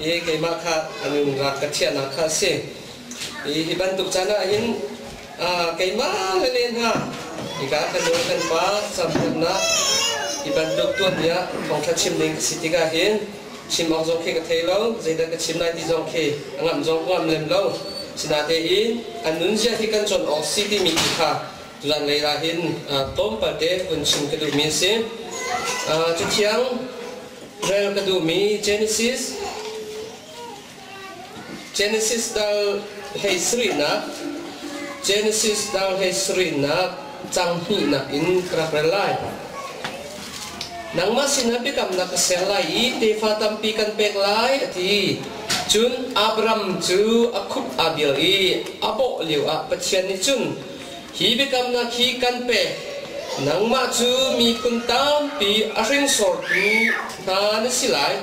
I keimah kha an rak ka thiahnak kha a si. I hi bantuk caan ah hin keimah le len hna hika kan nu kan pa campiaknak hi bantuk tuanbia thawngṭha chim ding ka si tikah hin chim awk zong khi ka thei lo, zeidah ka chim lai ti zong khi a ngamh zong ka ngamh lem lo. Sinatein an nunzia hi kan cawn awk si timi tu kha tuzan lei ah hin tlawmpal te vun chim ka duhmi a si. Cathiang rel ka duhmi Genesis Genesis dal 17nak Genesis dal 17nak cang hnihnak in ka rak rel lai. Nangmah sinah biakamnak ka ser lai i tefa tampi kan pek lai, a ti. Cun Abram cu a khup aa bil i a bawh lioah Pathian nih cun, Hi biakamnak hi kan pek, nangmah cu miphun tampi a hringsortu hna na si lai.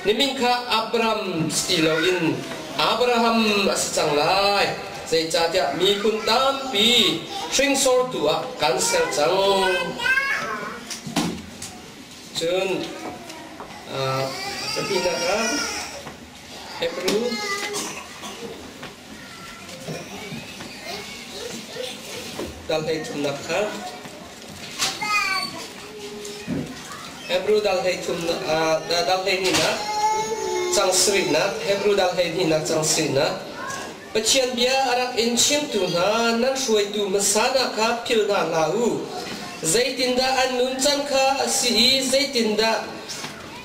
Na min kha Abram si ti loin Abraham a si cang lai, zeicahtiah miphun tampi hringsortu ah kan ser cang. Cun pahnihnak ah Hebrew dal 13nak kha Hebrew dal 13 dal 12nak cang sarihnak Hebrew dal 12nak cang sarihnak Pathian bia a rak in chimtu hna nan hruaitu hmasa hna kha philh hna hlah u. Zeitindah an nuncan kha a si i zeitindah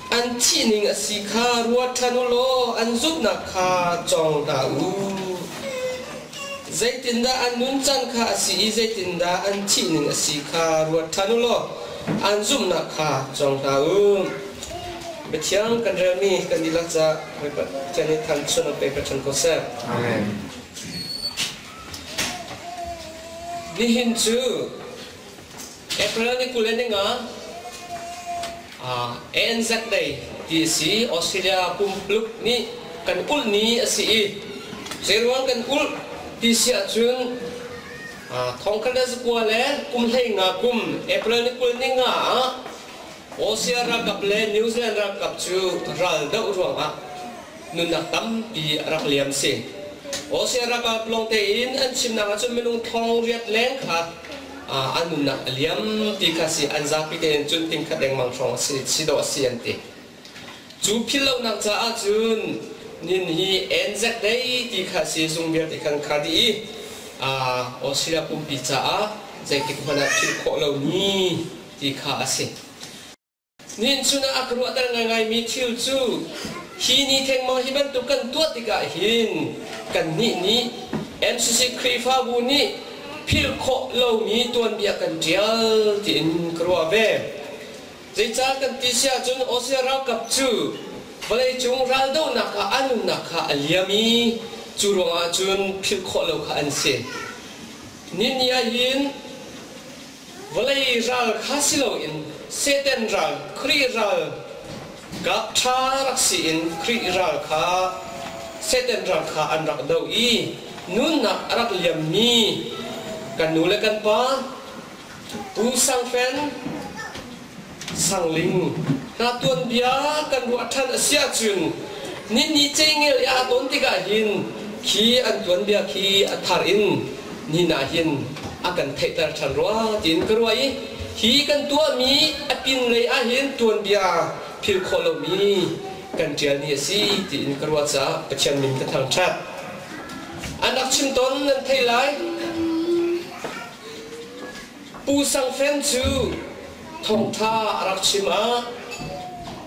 an thihning a si kha ruat ṭhan u law an zumhnak kha cawng hna u. Zeitindah an nuncan kha a si i zeitindah an thihning a si kha ruat ṭhan u law an zumhnak kha cawng hna u. Biathiang kan relmi kan dihlak caah Pathian nih thangchun a pe ka ṭhan ko seh. Amen. Nihin cu April ni 25 Anzac Day ti a si. Australia pumpluk nih kan ulh ni a si i zeiruang kan ulh ti si ahcun thongkhat le zakua le kum 15 kum April ni 25 ah Australia ralkap le New Zealand ralkap cu ral doh ruangah nunnak tampi a rak liam si. Australia ralkap lawng tein an chimnak ahcun minung thong riat leng kha an nunnak a liam ti kha si an zapi tein cun tingkhat lengmang hrawng a si si dawh a si an ti. Cu philhlonak caah cun nin hi Anzac Day ti kha si zung vialte khan kha dih i Australia pumpi caah zeitik hmanh ah philh khawh lomi ti kha a si. Nihin chun ah a ka ruahter ngaingaimi thil cu hi ni thengmang hi bantuk kan tuah tikah hin kannih nih MCC Khrihfabu nih philh khawh lomi tuanbia kan ṭial tiin ka ruah ve. Zeicah kan ti si ahcun Australia ralkap cu vawleicung raldohnak ah an nunnak kha a liam i cu ruangah cun philh khawh lo kha an si. Nihin ni ah hin Vawlei ral kha si loin Satan ral, Khrih ral kap ṭha rak si in Khrih ral kha Satan ral kha an rak doh i nunnak a rak liammi kan nu le kan pa Pu Sang Fen, Sang Ling hna tuanbia kan ruah ṭhan a si ahcun ninni cengel i aa ton tikah hin khi an tuanbia khi a thar in nihin ah hin a kan theihter ṭhan rua tiin ka ruah i hi kan tuahmi a pinlei ah hin tuanbia philh khawh lomi kan ṭialmi a si tiin ka ruah caah Pathian min ka thangṭhat. An rak chim tawn nan thei lai. Pu Sang Fen cu thawngṭha a rak chim ah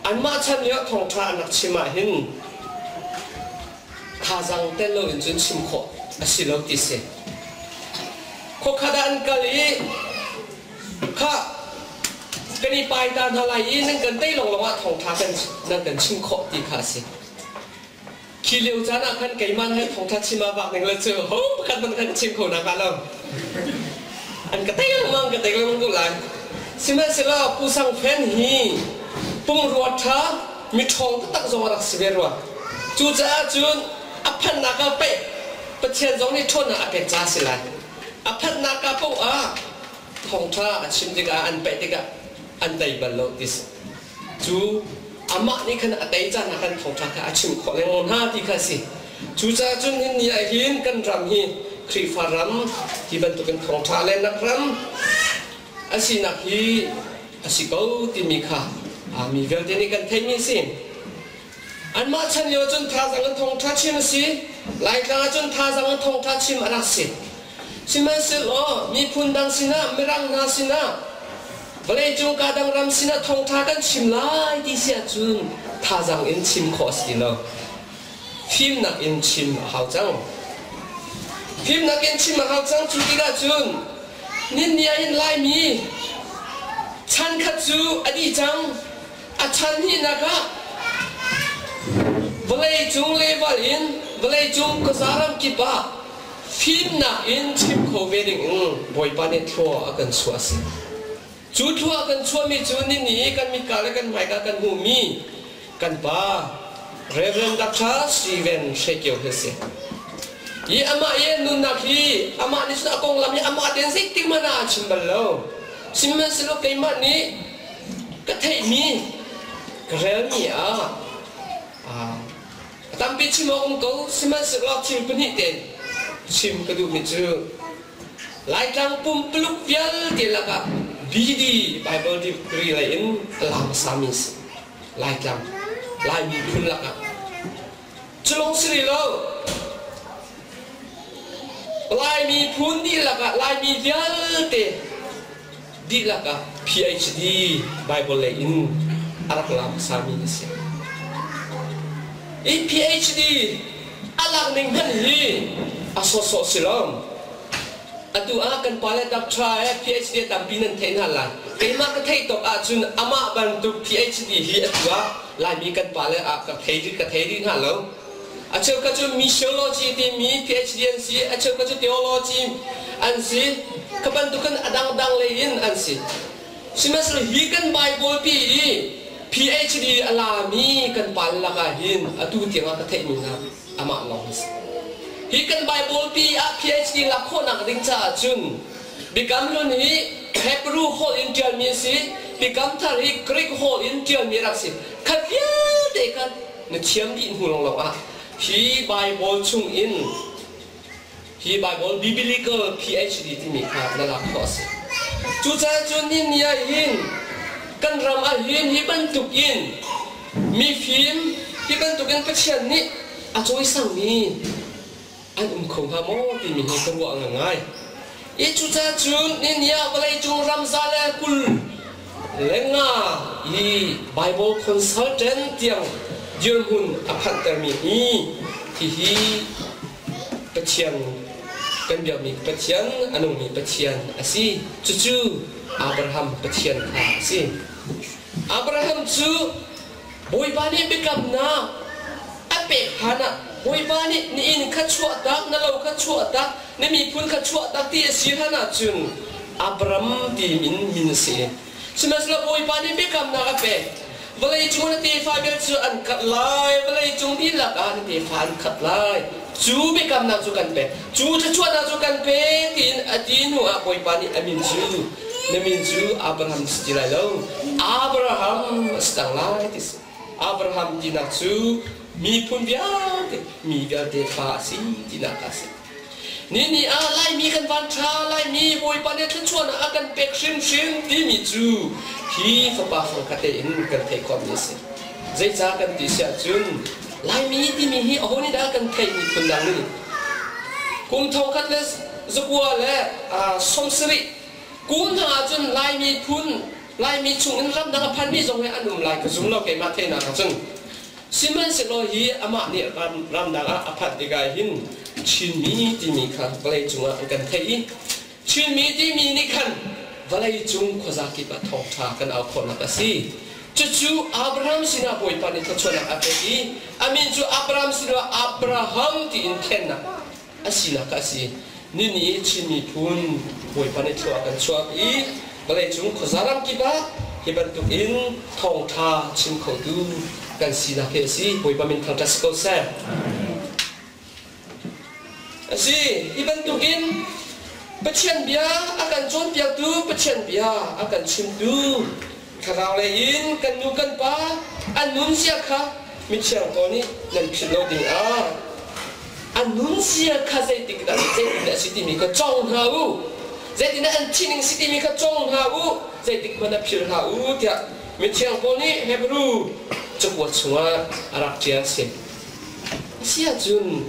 anmah chan lio thawngṭha an rak chim ah hin thazaang tel loin cun chim khawh a si lo ti si. Khuakhat ah an kal i khah kan i pai ta hna lai i nan kan tei lawnglawng ah thawngṭha kan nan kan chim khawh ti kha a si. Khi lio caan ah khan keimah he thawngṭha chim ah vak ning le cu ho pakhat hmanh khan chim kho nak ah lo. An ka tei lengmang ka tei lengmang ko lai. Sihmanhsehlaw Pu Sang Fen hi pumrua ṭha miṭhawng taktak zong a rak si ve rua. Cucaah cun a phanhnak ah pei Pathian zong nih ṭhawnnak a pek ca a si lai. A phanhnak ah paoh ah thawngṭha a chim tikah an paih tikah an tei bal lo ti si. Cu Amah nih khan a tei caan ah kan thawngṭha kha a chim khawh lengmang hna ti kha a si. Cucaah cun hin ni ah hin kan ram hi Khrihfa ram hi bantukin thawngṭha lennak ram a sinak hi a si ko timi kha mi vialte nih kan theihmi a si. Anmah chan lio cun thazaang in thawngṭha chim a si. Laitlang ah cun thazaang in thawngṭha chim a rak si. Sihmanhsehlaw miphun dang sinah, Mirang hna sinah, vawleicung ka dang ram sinah thawngṭha kan chim lai ti si ahcun thazaang in chim khawh a si ti lo. Fimnak in chim a hau cang. Fimnak in chim a hau cang. Cu tikah cun ninni ah hin Laimi chan khat cu a dih cang. A chan hnihnak ah vawleicung level in vawleicung khuaza ram kip ah fimnak in chim kho ve ding in Bawipa nih thlua a kan chuah a si. Cu thlua a kan chuahmi cu nini i kan mitka le kan hmaika kan hmuhmi kan pa Reverend Dr. Steven Hre Kio hi a si. Hi amah i a nunnak hi amah nih cun a konglam hi amah tein zeitik hmanh ah a chim bal lo. Sihmanhsehlaw keimah nih ka theihmi ka relmi ah a tampi chim awk um ko sihmanhsehlaw thil pahnih te chim ka duhmi cu Laitlang pumpuluk vialte lakah BD Bible degree lei in a la hmasami a si. Laitlang Lai miphun lakah cu lawng si rih lo Lai miphun dihlak ah Laimi vialte dihlak ah PhD Bible lei in a rak la hmasami a si. I PhD a lak ning hmanh hi a sawhsawh si lo. Atu ah kan pale doctor he PhD tampi nan theih hna lai. Keimah ka theih tawk ahcun amah bantuk PhD hi atu ah Laimi kan pale ah ka thei ka thei rih hna lo. A cheukhat cu missiology timi PhD an si, a cheukhat cu theology an si. Kha bantukin a dangdang lei in an si. Sihmanhsehlaw hi kan Bible pi i PhD a lami kan pale lakah hin atu tiangah ka theihmi hna amah lawng a si. Hi kan Bible pi ah PhD lak khawhnak ding caah cun Biakam Hlun hi Hebrew holh in ṭialmi a si, Biakam Thar hi Greek holh in ṭialmi a rak si. Kha vialte kha na thiam dih hnu lawnglawng ah hi Bible chung in hi Bible Biblical PhD timi kha na lak khawh a si. Cucaah cun nihin ni ah hin kan ram ah hin hi bantuk in mifim hi bantuk in Pathian nih a cawisangmi an um kho hnga maw timi hi ka ruah ngai. I cucaah cun nihin ah vawleicung ramza le 25 i Bible consultant tiang dirhmun a phanhtermi hi hihi Pathian kan biakmi Pathian a nungmi Pathian a si. Cucu Abraham Pathian kha a si. Abraham cu Bawipa nih biakamnak a pek hlanah Bawipa nih na inn kha chuahtak, na lo kha chuahtak, na miphun kha chuahtak ti a si hlan ahcun Abram ti in min a si. Sihmanhsehlaw Bawipa nih biakamnak a pek. Vawleicung na tefa vialte cu an khat lai, vawleicung dihlak ah na tefa an khat lai. Cu biakamnak cu kan pek. Cu thluachuahnak cu kan pek tiin a ti hnu ah Bawipa nih a min cu na min cu Abraham si ti lai lo, Abraham a si cang lai ti si. Abraham tinak cu miphun vialte, mi vialte fa a si tinak a si. Ni ah Laimi kan van ṭha, Laimi Bawipa nih thluachuahnak a kan pek hrimhrim timi cu hi fapa fangkhat tein kan theih khawhmi a si. Zeicah kan ti si ahcun Laimi timi hi aho nih dah kan theih miphun dang nih? Kum 1970 kum hna ahcun Laimi phun, Laimi chungin ramdang a phanmi zong hi an um lai ka zum lo keimah theihnak ahcun. Sihmanhsehlaw hi amah nih ramdang ah a phanh tikah hin Chinmi timi kha vawleicung ah an kan theih i Chinmi timi nih khan vawleicung khuazakip ah thawngṭha kan au khawhnak a si. Cucu Abraham sinah Bawipa nih thluachuahnak a pek i a min cu Abraham sinah Abraham tiin thlennak a sinak kha a si. Nini i Chin miphun Bawipa nih thlua a kan chuak i vawleicung khuaza ram kip ah hi bantuk in thawngṭha chim khotu kan sinak hi a si. Bawipa min thangṭhat si ko seh. A si, hi bantuk in Pathian bia a kan cawnpiaktu, Pathian bia a kan chimtu, Thlarau lei in kan nu kan pa an nunzia kha mithiang pawl nih nan philh lo ding ah an nunzia kha zeitik dah zeitindah a si timi kha cawng hna u. Zeitindah an thining si timi kha cawng hna u. Zeitik hmanh ah philh hlah u tiah mithiang Paul nih Hebru cakuat chungah a rak ṭial a si. Asiahcun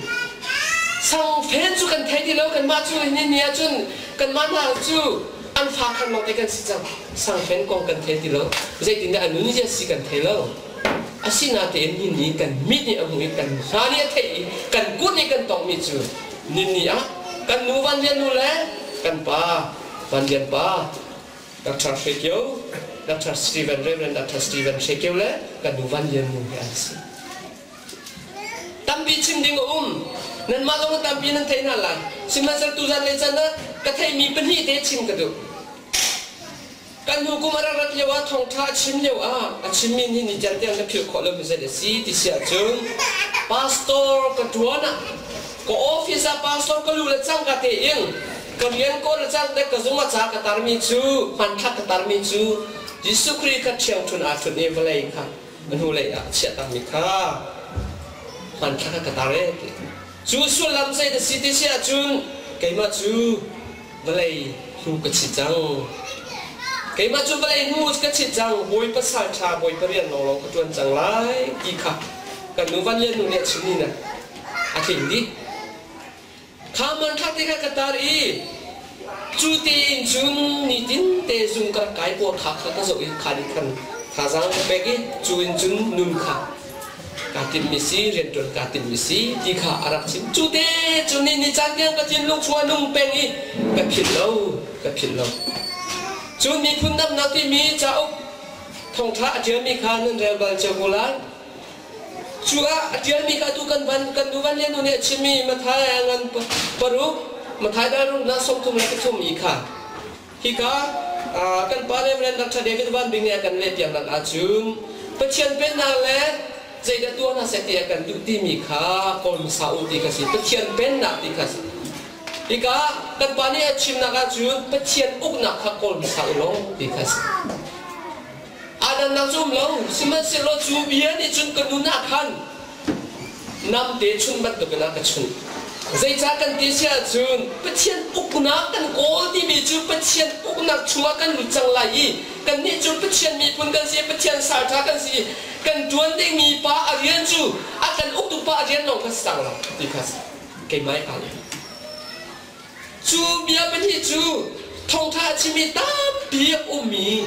sangfen cu kan thei ti lo kanmah cu ni ni ahcun kanmah hna cu an fa khan lawngte kan si cang. Sangfen kong kan thei ti lo. Zeitindah a nun zia si kan thei lo. Asinatein ni ni kan mit nih a hmuh i kan hna nih a theih i kan kut nih kan tonghmi cu ni ni ah kan nu Van Lian nu le kan pa Van Lian pa Dr. Hre Kio, Dr. Stephen Reverend Dr. Stephen Hre Kio le kan nu Van Lian nu he an si. Tampi chim ding a um. Nanmah zong tampi nan theih hna lai. Sihmanhsehlaw tuzan lei can ah ka theihmi pahnih te chim ka duh. Kan hnu kum a rak rat lio ah thawngṭha a chim lio ah a chimmi nih ni tiang tiang ka philh khawh lomi zei a si ti si ahcun pastor ka ṭuan ah ka office ah pastor ka luh le cangka tein ka rian kawl le cang ka zung ah ca ka tarmi cu hmanthlak ka tarmi cu Jesuh Khrih kha ṭhiangṭhun aa ṭhut i vawlei kha a hnulei ah a chiah takmi kha hmanthlak ka tar e ti. Cu sullam zei na si ti si ahcun keimah cu vawlei hnu ka chit cang. Keimah cu vawlei hnu ka chit cang, Bawipa salṭha, Bawipa rian lawnglawng ka ṭuan cang lai ti kha kan nu Van Lian nu nih a chimmi na a tling dih. Kha hmanthlak te kha ka tar i cu tein cun nitin te zung ka rak kai pawl kha kha ka zoh i kha nih khan thazaang ka pek i cu in cun nun kha kaa timhmi si rianṭuan kaa timhmi si ti kha a rak chim. Cu te cu ni ni caan tiang ka thinlung chung ah nung peng i ka philh lo, ka philh lo. Cun miphun damnak timi cauk thawngṭha a ṭialmi kha nan rel bal cio ko lai. Cu ah a ṭialmi kha atu kan van kan nu van lian nih a chimmi Matthai ngan paruk Matthai dal ruknak 33 i kha hika kan pa Reverend Dr. David Van Bing nih a kan lehpiaknak ahcun Pathian pennak le zeidah tuah hna seh ti a kan duh timi kha kawl hmasa u ti kha si Pathian pennak ti kha si. Hika kan pa nih a chimnak ahcun Pathian uknak kha kawl hmasa u law ti kha si. Aa cu um lo, sihmanhsehlaw cu bia nih cun ka nun ah khan namte chunh bantukin a ka chunh. Zeicah kan ti si ahcun Pathian uknak kan kawl timi cu Pathian uknak chungah kan lut cang lai i kannih cu Pathian miphun kan si, Pathian salṭha kan si, kan ṭuan dingmi pa a rian cu a kan uktu pa a rian lawng kha si cang lo ti kha keimah i kaa leh. Cu bia pahnih cu thawngṭha a chimmi tampi a ummi,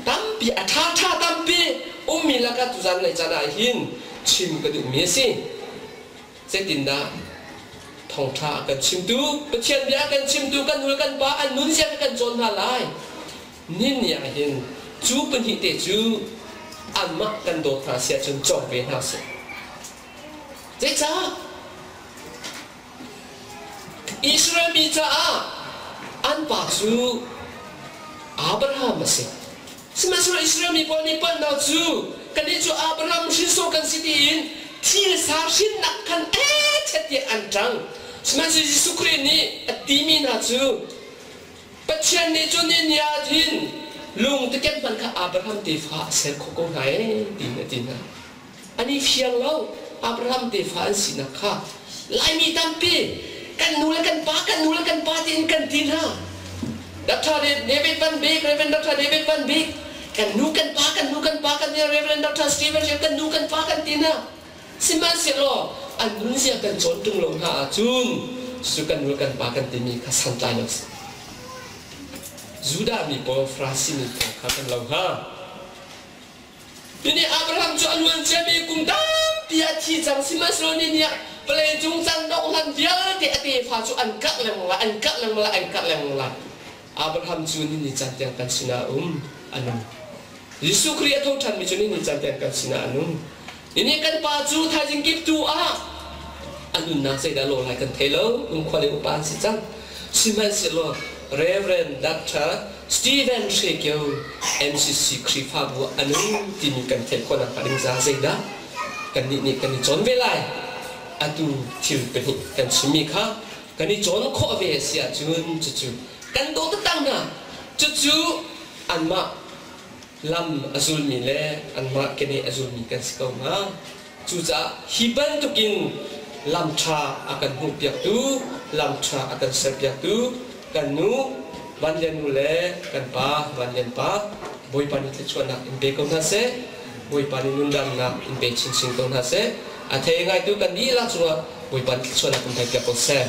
tampi a ṭhaṭha tampi ummi lakah tuzan lei caan ah hin chim ka duhmi a si. Zeitindah thawngṭha a kan chimtu, Pathian bia a kan chimtu kan nu le kan pa an nunzia kha kan cawn hna lai. Nihin ah hin cu pahnih te cu anmah kan dawt hna si ahcun cawng ve hna sih. Zeicah? Israel mi caah an pa cu Abraham a si. Sihmanhsehlaw Israel mi pawl nih palhnak cu kannih cu Abraham hrinsor kan si tiin thilsa hrinnak khan echet tiah an ṭang. Sihmanhsehlaw Jesuh Khrih nih a timi hna cu Pathian nih cun ni ni ah hin lung tikep hmanh kha Abraham tefa a ser khawh ko hna ee tiin a ti hna. An i fiang lo. Abraham tefa an sinak kha Laimi tampi kan nu le kan pa, kan nu le kan pa tiin kan ti hna. Dr. David Van Bik, Reverend Dr. David Van Bik, kan nu kan pa, kan nu kan pa, kan Reverend Dr. Stephen Shep, kan nu kan pa kan ti hna. Sihmanhsehlaw an nunzia kan cawn ṭung lo hna ahcun cu kan nu kan pa kan timi kha santlai lo si. Judah mi pawl, Farasi mi pawl kha kan lo hnga. Tuni Abraham cu a luan ciami kum tampi a thi cang sihmanhsehlaw ni nih vawlei cung cang dongh hlan vialte a tefa cu an karh lengmang lai, an karh lengmang lai, an karh lengmang lai. Abraham cu ni ni caan tiang kan sinah a um, a nung. Jesuh Khrih a tho ṭhanmi cu ni ni caan tiang kan sinah a nung. Ninih kan pa cu thaizing kip tu ah a nunnak zeidah lawh lai kan thei lo, kumkhua le upa an si cang. Sihmanhsehlaw Reverend Dr. Stephen Hre Kio MCC Khrihfabu ah a nung timi kan theih khawhnak hnga ding caah zeidah kannih nih kan i cawn ve lai? Atu thil pahnih kan chimmi kha kan i cawn khawh ve a si ahcun cucu kan dawt taktak hna. Cucu anmah. Lam a zulmi le anmah keneh a zulmi kan si ko hnga. Cucaah hi bantukin lam ṭha a kan hmuhpiaktu, lam ṭha a kan serpiaktu kan nu Van Lian nu le kan pa Van Lian pa Bawipa nih thluachuahnak in pe ko hna seh. Bawipa nih nundamnak in pe chinchin ko hna seh. A thei ngaitu kan dihlak cungah Bawipa nih thluachuahnak in pe piak ko seh.